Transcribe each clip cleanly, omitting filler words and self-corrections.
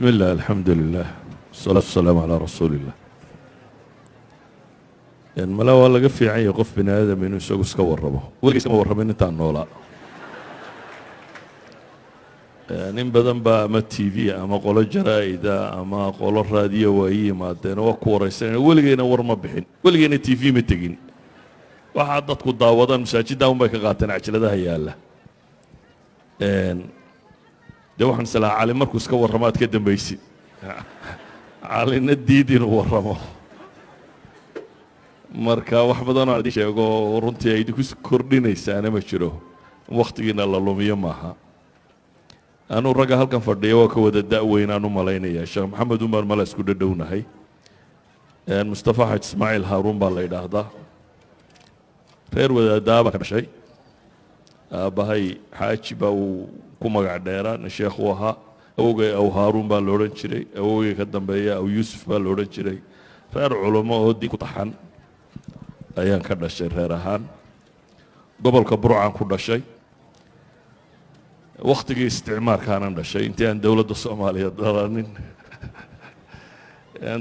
Bismi illah, alxamdu lilah, wasalaatu wasalaamu calaa rasuuli illah. Mala waa laga fiican yahay qof bini aadam inuu isagu iska warramo. Weligiis kama warramin intaan noolaa. Nin badan baa ama TV ama qolo jaraa'ida ama qolo raadiyo waa ii yimaadeen, waa ku waraysanayna. Weligeyna war ma bixin, weligeyna TV ma tegin. Waxaa dadku daawadaan masaajidda un bay ka qaateen cajaladaha yaalla. Dee waxaan islahaa Cali markuu iska warramo aad ka dambaysid. Calina diid inuu warramo. Marka wax badan oo idin sheego runtii ay idinku kordhinaysaana ma jiro, wakhtigiina la lumiyo maaha. Anuu ragga halkan fadhiya waa ka wada da-weyn aan u malaynaya. Sheekh Maxamed umaan mala isku dhadhownahay. Mustafa Xaj Ismaaciil Haaruun baa la yidhaahdaa. Reer wadaadaa baa ka dhashay. Aabbahay Xaaji baa uu ku magac dheeraa, nin sheekh uu ahaa. Awogay Aw Haaruun baa la odhan jiray, awogay ka dambeeya Aw Yuusuf baa la odhan jiray. Reer culamo oo diin ku taxan ayaan ka dhashay. Reer ahaan gobolka Burcaan ku dhashay, wakhtigii isticmaarkaanan dhashay, intii aan dowladda Soomaaliya dalanin.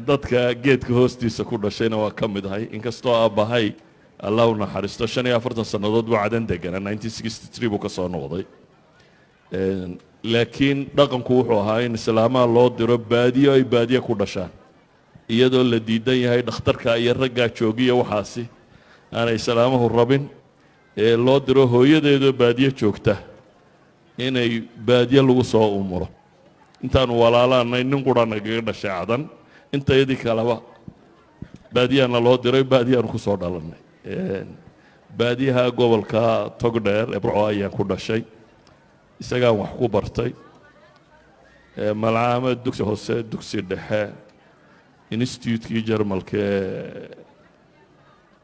Dadka geedka hoostiisa ku dhashayna waa ka mid ahay, inkastoo aabbahay, Allah u naxariisto, 45 sannadood buu Cadan deganaa, 1963 buu ka soo noqday. Laakiin dhaqanku wuxuu ahaa in islaamaha loo diro baadiyo, ay baadiye ku dhashaan, iyadoo la diidan yahay dhakhtarka iyo raggaa joogiya. Waxaasi aanay islaamuhu rabin ee loo diro hooyadeedoo baadiye joogta inay baadiye lagu soo umuro. Intaanu walaalaanay nin qura nagaga dhashay Cadan, intayadii kaleba baadiyaana loo diray, baadiyaanu ku soo dhalannay. Baadiyaha gobolka Togdheer ee Burco ayaan ku dhashay, isagaan wax ku bartay malcaamad, dugsi hoose, dugsi dhexe, institutekii Jarmalka ee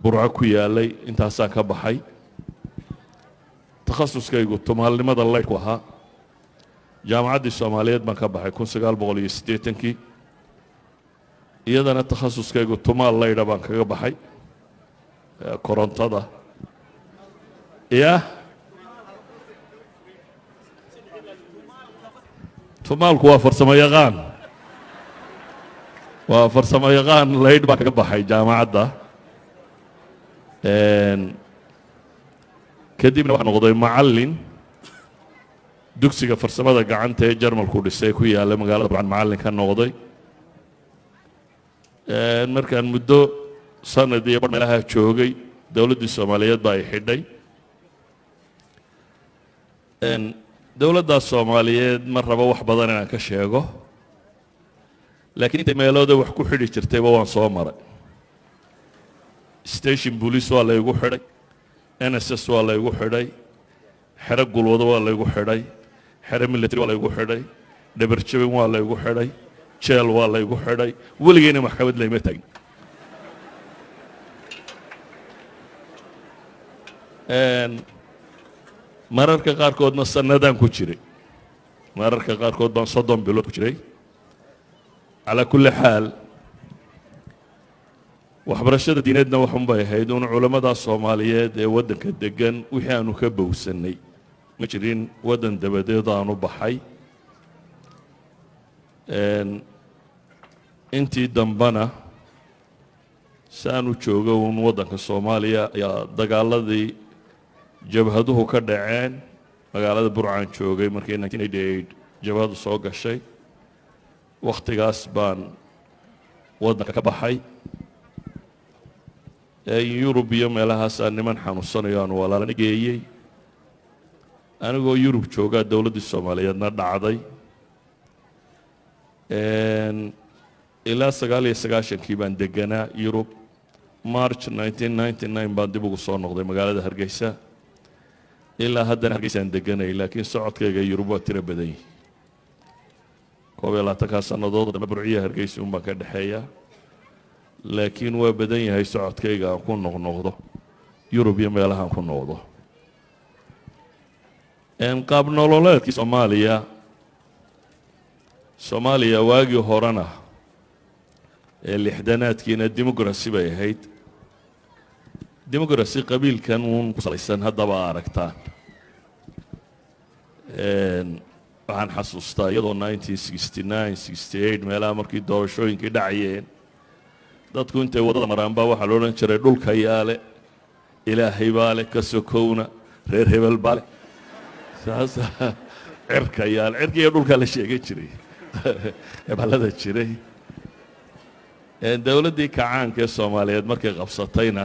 Burco ku yaalay intaasaan ka baxay. Takhasuskaygu tumaalnimada laydhku ahaa. Jaamacaddii Soomaaliyeed baan ka baxay 1980-kii, iyadana takhasuskaygu tumaal laydha baan kaga baxay, korontada. Ya, tumaalku waa farsamo yaqaan, waa farsamo yaqaan laydh baan kaga baxay jaamacadda. Kadibna waxaa noqday macallin dugsiga farsamada gacanta ee Jarmalku dhisay ku yaalla magaalada Burcan, macallin ka noqday. Markaan muddo sanad iyo bar meelaha joogay, dowladdii Soomaaliyeed baa ay xidhay. Dowladdaas Soomaaliyeed ma rabo wax badan inaan ka sheego, laakiin intay meelooda wax ku xidhi jirtayba waan soo maray. Station police waa laygu xidhay, NSS waa laygu xidhay, xero gulwado waa laygu xidhay, xero military waa laygu xidhay, dhabarjabin waa laygu xidhay, jeel waa laygu xidhay. Weligeyna maxkamad layma taagin. Mararka qaarkoodna sanadaan ku jiray, mararka qaarkood baan 30 bilood ku jiray. Calaa kulli xaal, waxbarashada diineedna waxun bay ahayd un culammada Soomaaliyeed ee waddanka degan wixii aanu ka bowsannay. Ma jirin waddan dabadeed aanu baxay. Intii dambana si aanu joogo uun waddanka Soomaaliya ayaa dagaaladii jabhaduhu ka dhaceen. Magaalada Burcaan joogay markii 1988 jabhadu soo gashay. Wakhtigaas baan waddanka ka baxay. Yurub iyo meelahaasaa niman xanuunsanayo aanu walaalana geeyey. Anigoo Yurub joogaa dowladdii Soomaaliyeedna dhacday. Ilaa 99-kii baan deganaa Yurub. March 1999 baan dib ugu soo noqday magaalada Hargeysa. Ilaa haddana Hargeysaan deganay, laakiin socodkayga Yurub waa tiro badan yihi. 21-kaa sannadood dambe Burciya Hargeysa un baan ka dhexeeya, laakiin waa badan yahay socodkayga aan ku noqnoqdo Yurub iyo meelahaan ku noqdo. Qaab nololeedkii Soomaaliya, Soomaaliya waagii horena ee lixdanaadkiina democracy bay ahayd, democracy qabiilkan uun ku salaysan. Haddaba aragtaan Waxaan xasuustaa iyadoo 1969, 68 meelaha markii doorashooyinkii dhacayeen, dadku intay waddada maraan baa waxaa la odhan jiray, "Dhulka yaale, Ilaahay baa le, ka sokowna reer hebel baa le, saasa cirka yaale." Cirka iyo dhulkaa la sheegan jiray, hebelada jiray. Dowladdii kacaanka ee Soomaaliyeed markay qabsatayna,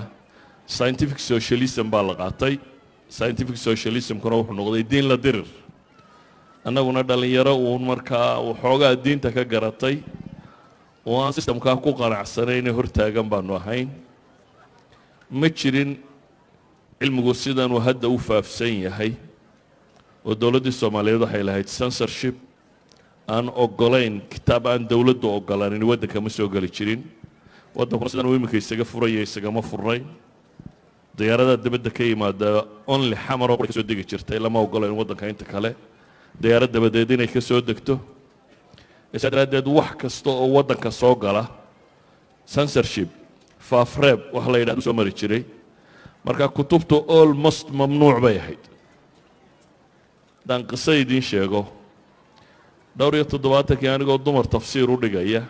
scientific socialism baa la qaatay. Scientific socialismkuna wuxuu noqday diin la dirir. Annaguna dhallinyaro uun markaa waxoogaa diinta ka garatay oo aan systemkaa ku qanacsanayne hortaagan baanu ahayn. Ma jirin cilmigu sidanuu hadda u faafsan yahay, oo dowladdii Soomaaliyeed waxay lahayd censorship aan ogolayn kitaab aan dowladdu ogolaanin waddanka ma soo geli jirin. Waddankuna sidan uu iminka isaga furaya isagama furnayn. Diyaaradaha dibadda ka yimaada only Xamaroo ka soo degi jirtay. Lama ogolayn waddanka inta kale diyaarad dabadeed inay ka soo degto. Saa daraaddeed wax kasta oo waddanka soo gala censorship, faafreeb wax la yidhahdo, soo mari jiray. Marka kutubtu almost mamnuuc bay ahayd. Haddaan qiso idiin sheego, dhowr iyo toddobaatankii anigoo dumar tafsiir u dhigaya,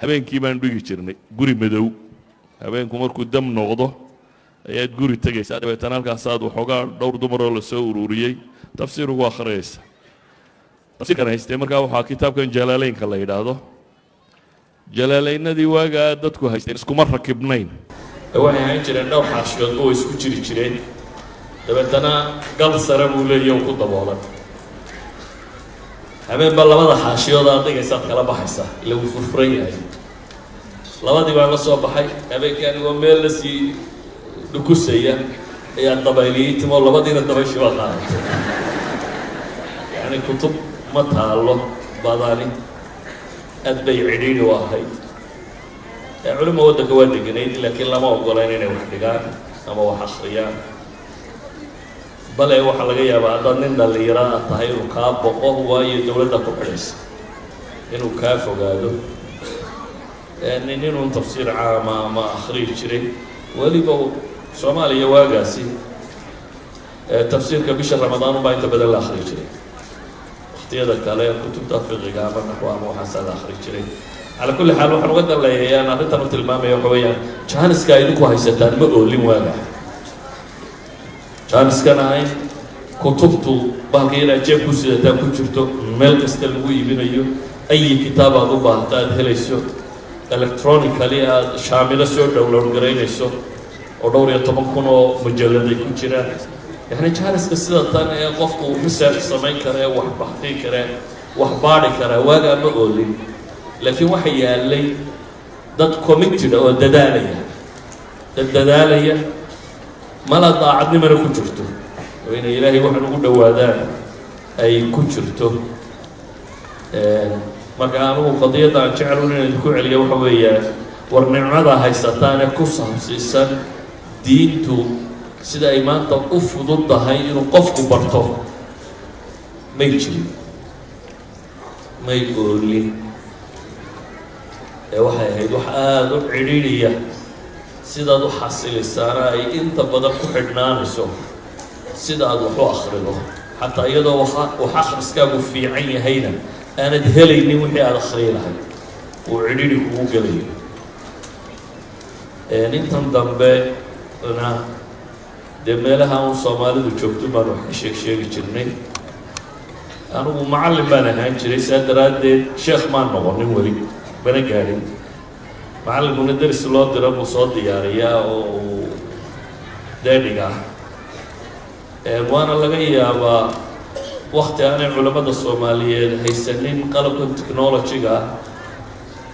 habeenkii baan dhigi jirnay guri madow. Habeenku markuu dam noqdo ayaad guri tegaysaa, dabeetana halkaasaad waxoogaa dhowr dumaroo lasoo ururiyey tafsiir ugu akhriyaysa. Tafsiirkan haystay markaa waxaa kitaabkan Jalaaleynka la yidhaahdo. Jalaaleynadii waagaa dadku haysteen iskuma rakibnayn, waxay ahaan jireen dhowr xaashiyoodba way isku jiri jireen. Dabeetana gal sare buu leeya ku daboolan. Habeenba labada xaashiyood aad dhigaysaad kala baxaysaa, ila wuu furfuran yahay. Labadii baan la soo baxay habeenkii, anigoo meel lasii dhukusaya ayaa dabayliyey timo, labadiina dabayshii baa qaadatay. Yacni kutub ma taalo badani, aad bay cidhiidhi u ahayd. Culima waddanka waa deganayd, laakiin lama ogolayn inay wax dhigaan ama wax akhriyaan. Bale waxaa laga yaabaa haddaad nin dhallinyaro ah tahay inuu kaa boqo, waayo dowladda ku xidhaysa inuu kaa fogaado. Nin inuun tafsiir caama ama akhriyi jiray weliba Soomaaliya waagaasi tafsiirka bisha Ramadaan unbaa inta badan la akhriyi jiray. Waqtiyada kale kutubta fiqiga ama naxwa ama waxaasaa la akhri jiray. Calaa kulli xaal, waxaan uga danleeyay aan arrintan u tilmaamaya waxa weeyaan, jaaniska idinku haysataan ma oolin waaga. Jaaniskan ahayn kutubtu bahalka inaad jeeb ku sidataan ku jirto, meel kasta lagu iibinayo, ayi kitaab aad u baahata aada helayso, electronically aada Shaamilo soo download garaynayso oo dhowr iyo toban kun oo mujalad ay ku jiraan. Yacni jaaniska sida tan ee qofku uu research samayn kara, ee wax baxfi kare, wax baadhi karaa, waagaa ma oolin. Laakiin waxa yaalay dad committed oo dadaalaya, dad dadaalaya, mala daacadnimana ku jirto oo inay Ilaahay waxan ugu dhowaadaan ay ku jirto. Marka anigu qadiyadda aan jecel un inaan idinku celiyo waxa weeyaan, war nicmada haysataan ee ku saabsiisan diintu sida ay maanta u fudud tahay inuu qofku barto may jirin, may oolin. Ee waxay ahayd wax aada u cidhiidhiya, sidaad u xasilisaana ay inta badan ku xidhnaanayso sida aad wax u akhrido. Xataa iyadoo wax akhriskaagu fiican yahayna, aanad helaynin wixii aada akhriyi lahayd, uu cidhiidhi kugu gelayo. Intan dambe na dee meelaha un Soomaalidu joogto baan wax ka sheeg sheegi jirnay. Anigu macallin baan ahaan jiray, saa daraaddeed sheekh maan noqonin, weli mana gaadhin. Macallinkuna deris loo diro buu soo diyaariyaa oo uu dee dhigaa. Waana laga yaabaa wakti aanay culammada Soomaaliyeed haysanin qalabkan technology-ga ah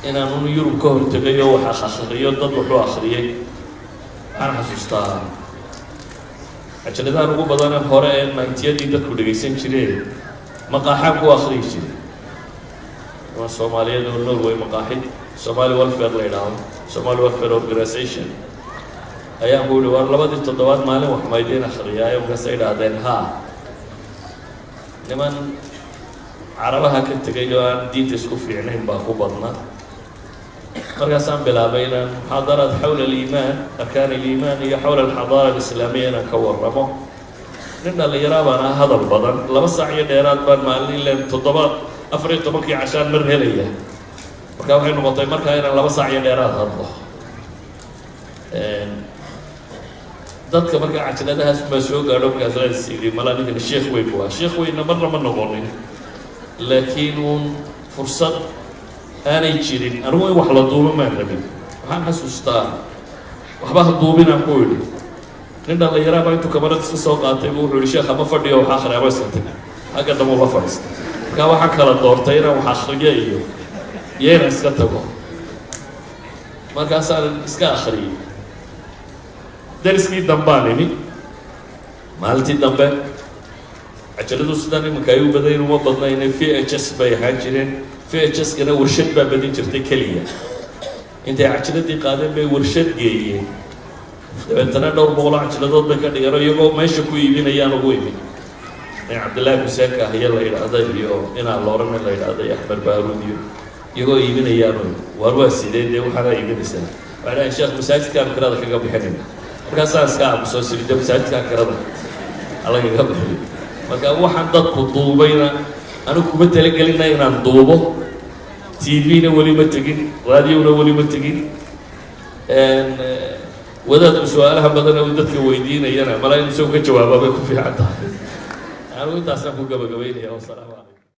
inaan un Yurub ka hortegay oo wax akhriyo, dad waxu akhriyay. Waxaan xasuustaa cajaladahan ugu badane hore ee 90-yadii dadku dhegaysan jireen maqaaxaan ku akhriyi jiray. Niman Soomaaliyeed oo Norway maqaaxid Somali Welfare la yidhaahdo, Somali Welfare Organization, ayaan ku yihi, "War labadii toddobaad maalin wax maydiin akhriyaayo?" Markaasay idhaahdeen, "Haa." Niman Carabaha ka tegay oo aan diinta isku fiicnayn baa ku badna. Markaasaan bilaabay inaan muxaadaraat xawla aliimaan, arkaan aliimaan iyo xawla alxadaara alislaamiya inaan ka warramo. Nin dhallinyaraa baan ah, hadal badan. 2 saac iyo dheeraad baan maalin ilan toddobaad 14-kii cashaan mar helaya. Marka waxay noqotay markaa inaan 2 saac iyo dheeraad hadlo dadka. Markaa cajaladahaas baa soo gaadho. Markaas la is yidhi, malaa ninkani sheekh weyn bu ahaa. Sheekh weynna marna ma noqonin, laakiin uun fursad aanay jirin. Anigu in wax la duubo maan rabin. Waxaan xasuustaa, waxba ha duubinaan ku idhi. Nin dhallinyaraa baa intuu kamarad iska soo qaatay bu wuxuu yihi, "Sheekh, ama fadhiyo wax akhri ama iska tag." Xagga dambe ula fadhiistay. Markaa waxaan kala doortay inaan wax akhriyo iyo inaan iska tago. Markaasaan iska akhriyey. Dariskii dambaan imi maalintii dambe. Cajaladu sidaan iminka ay u badayn uma badnayne, VHS bay ahaan jireen. VHS kana warshad baa badin jirtay keliya. Intay cajaladii qaadeen bay warshad geeyeen. Dabeetana dhowr boqoloo cajiladood bay ka dhigeen oo iyagoo meesha ku iibinayaan ugu imid. Nin Cabdillaahi Xuseenka ahiyo la yidhaahda iyo inaa Loorane la yidhaahda iyo Axmed Baaruud iyo iyagoo iibinayaanu. Waar, waa sidee dee waxaana iibinaysaa? Waxay dhahayn, "Sheekh, masaajidkaan kirada kaga bixinayna." Markaasaa iska aamusoo siri, de masaajidkaan kirada alagaga bixiyo. Marka waxaan dadku duubayna anigu kuma talagelina inaan duubo. TV-na weli ma tegin, raadiyona weli ma tegin. Wadaadku su-aalaha badan uu dadka weydiinayana malaa inu isagu ka jawaabaa bay ku fiican tahay. Anigu intaasaan ku gabagabaynaya. Wasalaamu.